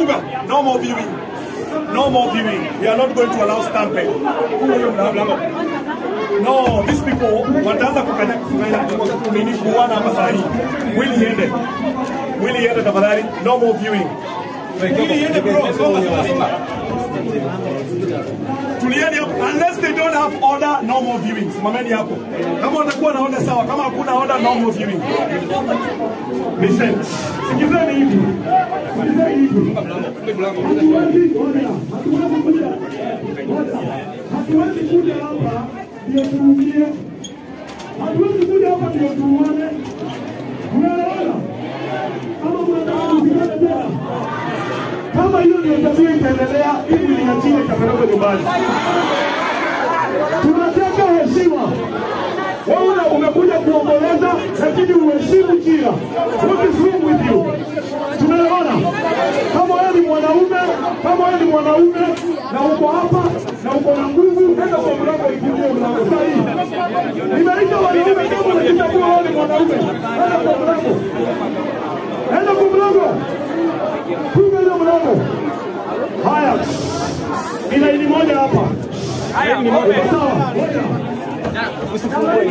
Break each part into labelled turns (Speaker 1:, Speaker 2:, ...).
Speaker 1: Funga. No more viewing. No more viewing. We are not going to allow stampede. Funga hiyo mlango. No, these people wataanza kukanya nini kuana hapa saa hii. Mwili iende. Mwili iende tafadhali. No more viewing. Mwili iende bro. Songa songa songa. Tulieni hapo. Unless they don't have order, no more viewing. Simameni hapo. Kama watakuwa na order sawa, kama hakuna order, no more viewing. Listen. Sikizeni hivi. Sikizeni hivi. Hatuwezi kuja hapa ndio tuumie. Hatuwezi kuja hapa ndio tuuane. Unaelewa? Kama mnataka kupigana tena. Kama hiyo ndio tabia itaendelea, hivi niachie itapelekwa nyumbani. Tunataka heshima. Wewe umekuja kuomboleza lakini uheshimu jina. What is wrong with you? Tunaelewana? Kama wewe ni mwanaume, kama wewe ni mwanaume na uko hapa na uko na nguvu, enda kwa mlango ifungie mlango. Sasa hii. Nimeita wanaume kama unajitambua wewe ni mwanaume. Enda kwa mlango. Enda kwa mlango. Funga hiyo mlango. Haya. Nina ili moja hapa. Haya ni moja. Sawa.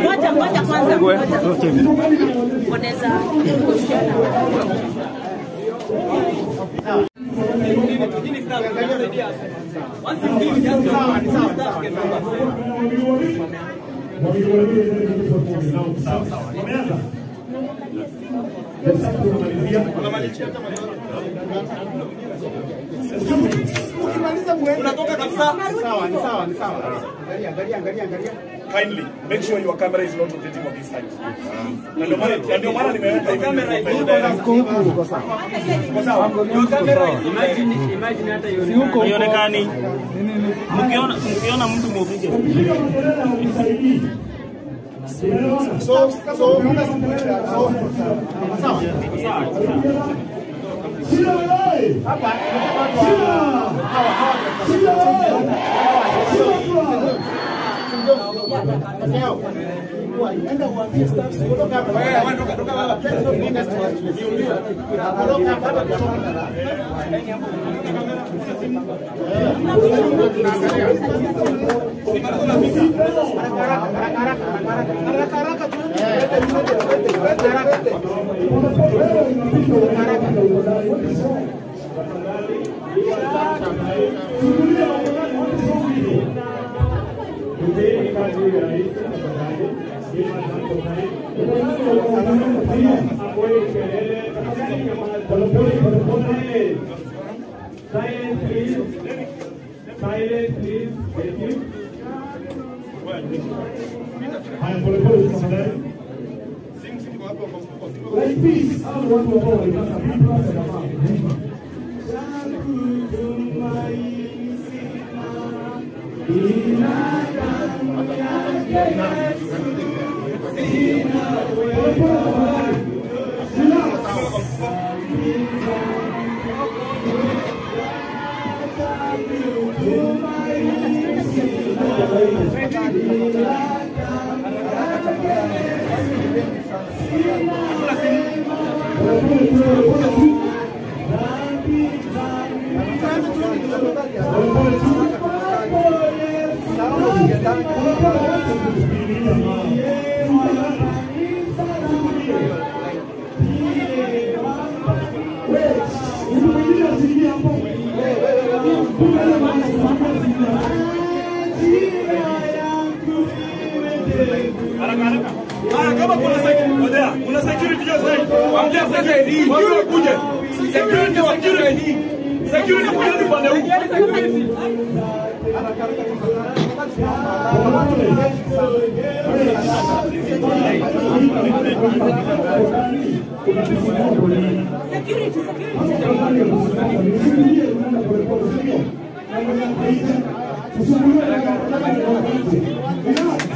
Speaker 2: Ngoja ngoja kwanza. Wanaweza kushana.
Speaker 3: Ukimaliza muende. Unatoka kabisa. Sawa, ni sawa, ni sawa. Angalia, angalia, angalia, angalia.
Speaker 1: Kindly make sure your camera is not rotating on this side. Na ndio maana nimeweka hivi.
Speaker 3: Kamera iko sawa.
Speaker 1: Iko sawa.
Speaker 3: Your camera is imagine hata hiyo.
Speaker 4: Haionekani. Mkiona mtu mupige.
Speaker 3: So so sawa.
Speaker 1: Sina wewe.
Speaker 3: Hapa.
Speaker 1: Hawa hawa. Sina wewe.
Speaker 3: Enda uambie staff kutoka hapa. Wewe toka toka hapa. Kutoka hapa. Haraka haraka
Speaker 5: Silence please. Silence please. Thank you.
Speaker 1: Haya, pole pole tafadhali. Like peace. Hao watu ambao walitaka peace na amani. Kama kuna security hiyo side. Waambie security. Waambie kuje. Security, security. Security kuje upande huu.
Speaker 2: Security, security.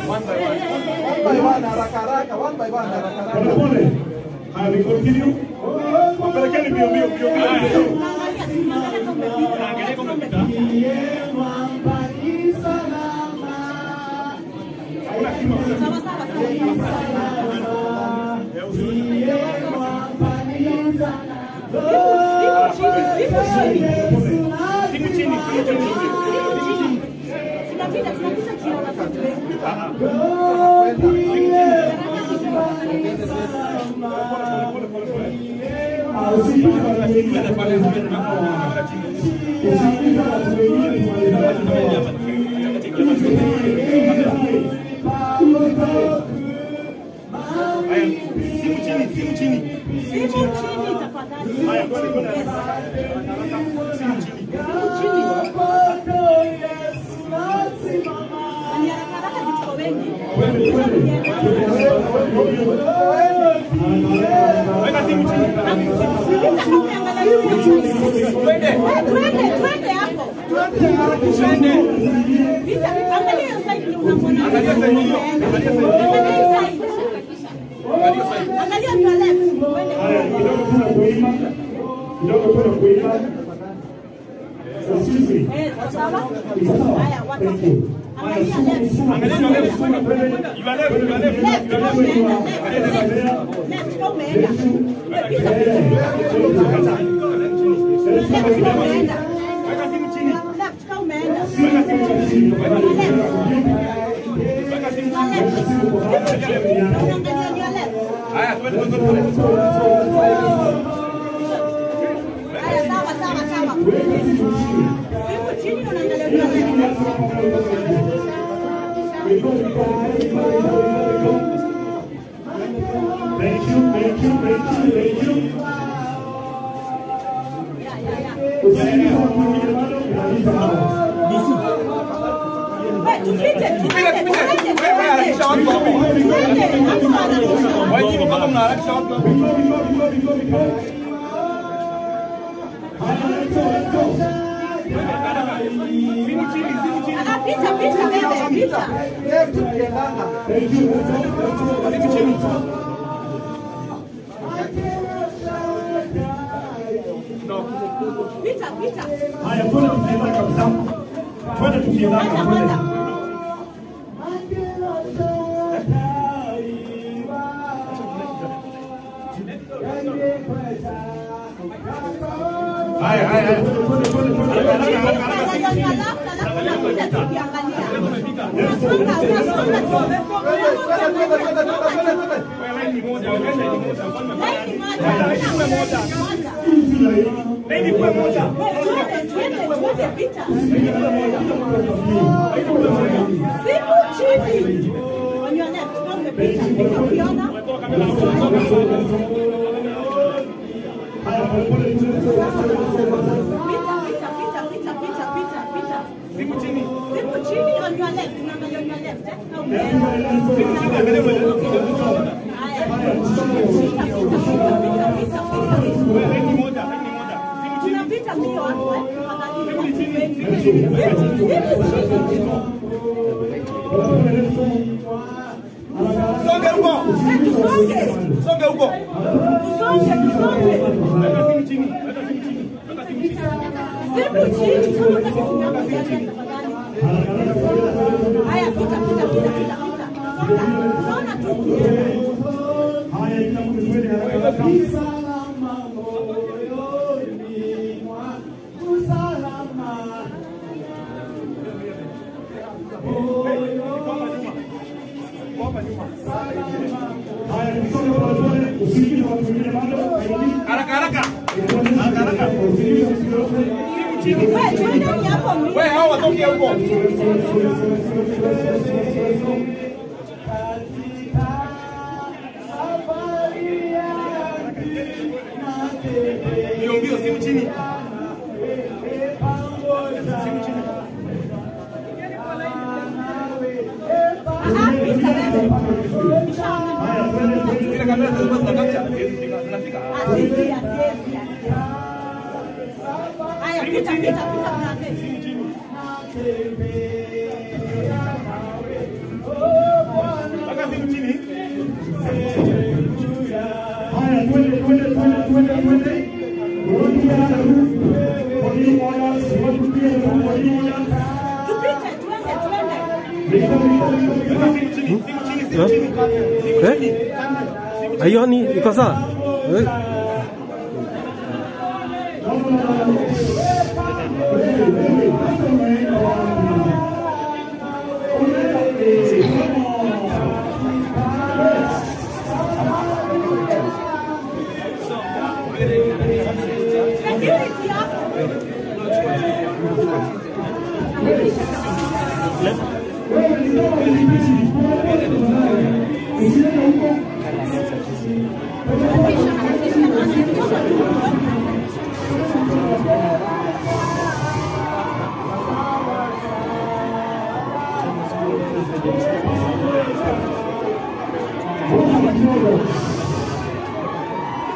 Speaker 3: One by one, haraka haraka, one by one, haraka haraka.
Speaker 1: Pole. Haya, we continue. Wapelekeni mbio mbio mbio mbio.
Speaker 2: Sawa sawa sawa.
Speaker 4: Simu chini, simu chini.
Speaker 2: Tunapita, tunapita kiona watu wengi.
Speaker 4: Simu chini, simu chini.
Speaker 2: Simu chini tafadhali.
Speaker 4: Simu chini.
Speaker 2: Simu chini. Ni haraka haraka tuko wengi.
Speaker 4: Weka simu chini.
Speaker 2: Twende. Twende, twende hapo.
Speaker 4: Twende.
Speaker 2: Vita, angalia hiyo side ni unamwona.
Speaker 4: Angalia side hiyo. Angalia side hiyo.
Speaker 2: Angalia hiyo side.
Speaker 4: Angalia side.
Speaker 2: Angalia your left. Twende.
Speaker 1: Haya, kidogo tuna kuimba. Kidogo tuna kuimba. Excuse me.
Speaker 2: Eh, sawa? Haya, watoke. Angalia left.
Speaker 4: Angalia your left. Your left, your left.
Speaker 2: Left,
Speaker 4: Your left.
Speaker 2: umeenda, left, left. Left, umeenda. Umepita, pita, pita. Left, umeenda.
Speaker 4: Weka simu chini.
Speaker 2: Left, umeenda.
Speaker 4: Weka simu chini.
Speaker 2: Left.
Speaker 4: Weka simu
Speaker 2: Your
Speaker 4: chini.
Speaker 2: left. Simu chini. Na unaangalia your left.
Speaker 4: Haya, twende, twende, twende.
Speaker 2: Haya, sawa, sawa, sawa. Simu chini na unaangalia your left.
Speaker 1: Thank you, thank you, thank you, thank you.
Speaker 2: Yeah, yeah, yeah.
Speaker 1: Usiingize watu wengine bado, unalipa hao.
Speaker 2: Wewe, tupite, tupite,
Speaker 3: Wewe,
Speaker 2: twende,
Speaker 3: wewe, harakisha watu hapo.
Speaker 2: twende. Hapo harakisha.
Speaker 3: Wewe nyinyi mpaka mnaharakisha watu hapo.
Speaker 1: We go, we go, we go, we go, we go. Haya, let's go, let's go.
Speaker 4: Simu chini, simu chini.
Speaker 2: Ah, pita, pita wewe, pita.
Speaker 3: Left ukiendanga.
Speaker 1: Thank you, let's go, let's go, let's go, let's go.
Speaker 2: Pita, pita.
Speaker 1: Haya, twende tukienda kabisa. Twende tukienda,
Speaker 2: Kwanza,
Speaker 1: twende.
Speaker 2: kwanza.
Speaker 4: Haya, haya, haya.
Speaker 1: Twende, twende, twende.
Speaker 2: Angalia your left, alafu unapita tukiangalia. Unasonga, unasonga tu.
Speaker 3: Twende, twende, twende, twende, twende, twende.
Speaker 4: Wewe, line ni moja, line ni moja.
Speaker 2: Line ni moja.
Speaker 4: Line
Speaker 2: Moja.
Speaker 4: Line ikuwe moja.
Speaker 2: Wewe, twende, twende, twende, pita. Simu chini. On your left, kama umepita, pita ukiona.
Speaker 1: Haya, pole pole, twende, twende, twende, twende.
Speaker 2: Pita, pita, pita, pita, pita, pita, pita.
Speaker 4: Simu chini.
Speaker 2: Simu chini on your left, unaangalia on your left, eh? Kama umeenda.
Speaker 4: Simu chini, angalia mbele.
Speaker 2: Haya. Pita, pita, pita, pita, pita, pita.
Speaker 4: Wewe, line ni moja, line ni moja. Simu chini.
Speaker 2: Tunapita mbio hapo, eh? Tafadhali.
Speaker 4: Simu chini, simu
Speaker 2: Simu
Speaker 4: chini.
Speaker 2: chini.
Speaker 3: Songe huko.
Speaker 2: Eh, tusonge.
Speaker 3: Songe huko.
Speaker 2: Tusonge, tusonge.
Speaker 4: Weka simu chini, weka simu chini. Weka simu chini.
Speaker 2: Simu chini, kama unataka simu yako ukiangalia tafadhali. Haya, pita, pita, pita, pita, pita. Songa. Unaona tu ukienda.
Speaker 1: Haya, kila mtu twende haraka haraka. Haya, tusonge pole pole, usiingize watu wengine bado.
Speaker 4: Haraka, haraka.
Speaker 1: Haraka, usiingize mtu yoyote.
Speaker 4: Simu chini.
Speaker 2: Wewe, twendeni hapo mbio.
Speaker 3: Wewe hao watoke huko.
Speaker 4: Mbio, mbio, simu chini. Simu chini.
Speaker 2: Ah, ah, pita wewe.
Speaker 1: Haya, twende, twende.
Speaker 3: Zile kamera zilikuwa zinakata, zinafika.
Speaker 2: Asizi, asiezi, asiezi. Haya, pita, pita, pita, brother.
Speaker 4: Simu chini. Weka simu chini.
Speaker 1: Haya, twende, twende, twende, twende, twende. We want to clear the room for new orders. We want to clear the room for new orders.
Speaker 2: Tupite, twende, twende.
Speaker 1: Go, go, go, go, go.
Speaker 4: Weka simu chini, simu chini, simu chini. Simu
Speaker 6: Eh?
Speaker 4: chini.
Speaker 6: Aioni iko sawa? Eh?
Speaker 1: No, no, no, no, no.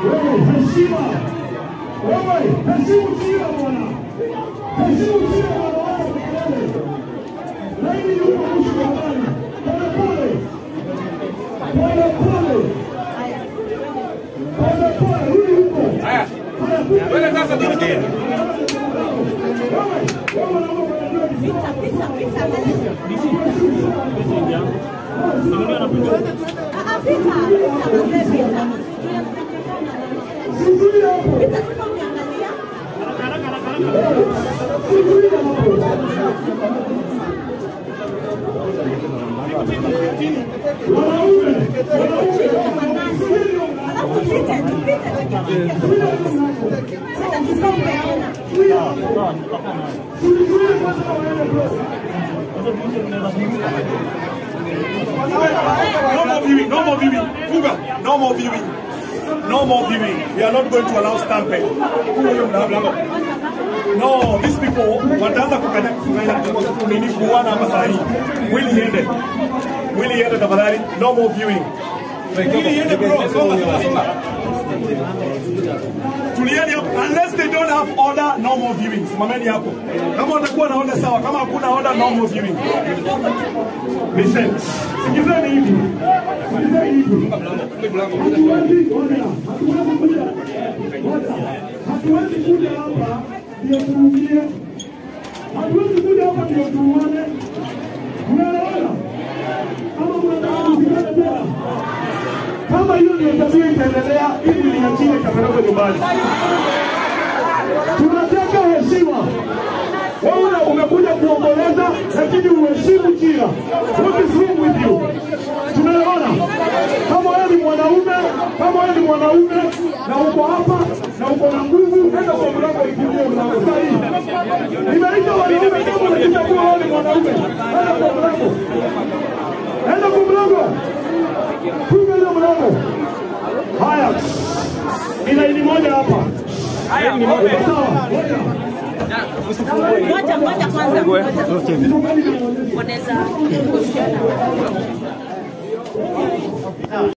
Speaker 1: Wewe heshima. Wewe heshimu jina bwana. Heshimu jina bwana wako kelele. Laini yuko mwisho wa bwana. Pole pole. Pole pole. Pole pole rudi huko.
Speaker 4: Haya. Wewe sasa ndio.
Speaker 1: Wewe wewe unaomba
Speaker 2: Pita pita pita mbele. Ah pita pita mzee pita. Pita tu ukiangalia. Alafu pita tupite tupite. Sasa tusonge tena.
Speaker 4: No more viewing, no more viewing. Funga, no more viewing. No more viewing. We are not going to allow stampede. No, these people wataanza kukanya nini kuana hapa saa hii. Mwili iende. Mwili iende tafadhali. No more viewing. Mwili iende bro. Songa songa songa. Tulieni hapo. Unless they don't have order, no more viewing. Simameni hapo. Kama watakuwa na order sawa, kama hakuna order, no more viewing. Listen. Sikizeni hivi.
Speaker 1: Sikizeni hivi. Hatuwezi kuja hapa ndio tuumie. Hatuwezi kuja hapa ndio tuuane. Unaelewana? Kama mnataka kusikana tena. Kama hiyo ndio tabia itaendelea, hivi niachie kamera nyumbani. Tunataka heshima. Wewe umekuja kuomboleza lakini uheshimu jina. What is wrong with you? Tunaelewana? Kama wewe ni mwanaume, kama wewe ni mwanaume na uko hapa na uko na nguvu, nenda kwa mlango ifungue mlango sasa hivi. Nimeita wanaume kama unajitambua wewe ni mwanaume. Nenda kwa mlango. Nenda kwa mlango. Funga hiyo mlango. Haya. Ni laini moja hapa.
Speaker 4: Haya, ni moja.
Speaker 1: Sawa.
Speaker 2: Ngoja ngoja kwanza. Wanaweza kushana.